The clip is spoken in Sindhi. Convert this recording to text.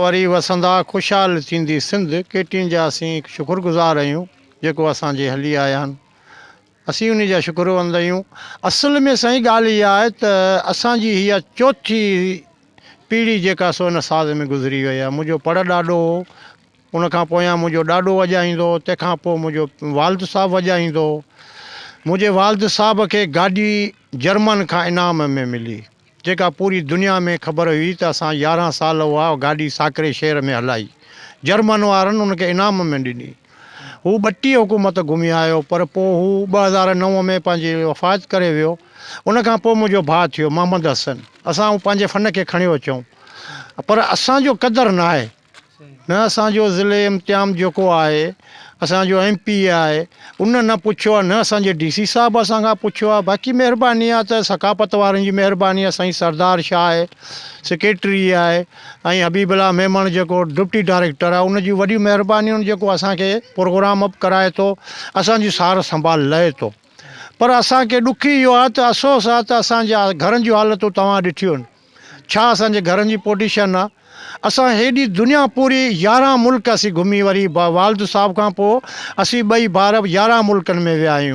وري وسندا خوشحال ٿيندي سنڌ ڪيٽين جا اسين شڪر گذار آهيون جيڪو اسان جي هلي آيا آهن اسين انهي جا شڪر وند آهيون اصل ۾ سائين ڳالهه اها آهي ته اسان جي هيء چوٿي پيڙهي جيڪا سو ان ساز ۾ گذري وئي آهي منهنجو پڙ ڏاڏو هو ان کان پويان منهنجو ڏاڏو وڄائيندو هو تنهن کان پوء منهنجو والد صاحب وڄائيندو هو منهنجي والد صاحب کي گاڏي جرمن کان انعام ۾ ملي جيڪا پوري دنيا ۾ خبر هئي ته اسان 11 سال اها گاڏي ساڪري شهر ۾ هلائي. جرمن وارن ان کي انعام ۾ ڏني. هو ٻٽيهه حڪومت گهمي آيو پر پوء هو 2009 ۾ پنهنجي وفات ڪري ويو. ان کان پوء منهنجو ڀاء ٿيو محمد حسن. اسان پنهنجي فن کي کڻيو اچون پر اسان جو قدر ناهي. نه اسان جو ضلعي امتيام جيڪو آهي اسان جو ايم پي اي آهي ان نه پڇيو آهي نه اسان جي ڊي سي صاحب اسان کان پڇيو آهي باقي مهرباني آهي ته ثقافت وارن جي مهرباني آهي سائين سردار شاهه آهي سيڪريٽري آهي ۽ حبيب الله ميمڻ جيڪو ڊپٽي ڊائريڪٽر آهي ان جون وڏيون مهربانيون آهن جيڪو اسان کي پروگرام به ڪرائي ٿو اسان جي سار سنڀال لهي ٿو پر اسان کي ڏک اهو آهي ته افسوس آهي ته اسان جا گهرن جون حالتون توهان ڏٺيون آهن ڇا اسان جي گهرن جي پوڊيشن آ. اسان هيڏي دنيا پوري 11 ملڪ اسين گهمي وري والد صاحب کان پوء اسين ٻئي ڀائر 11 ملڪن ۾ ويا آهيون.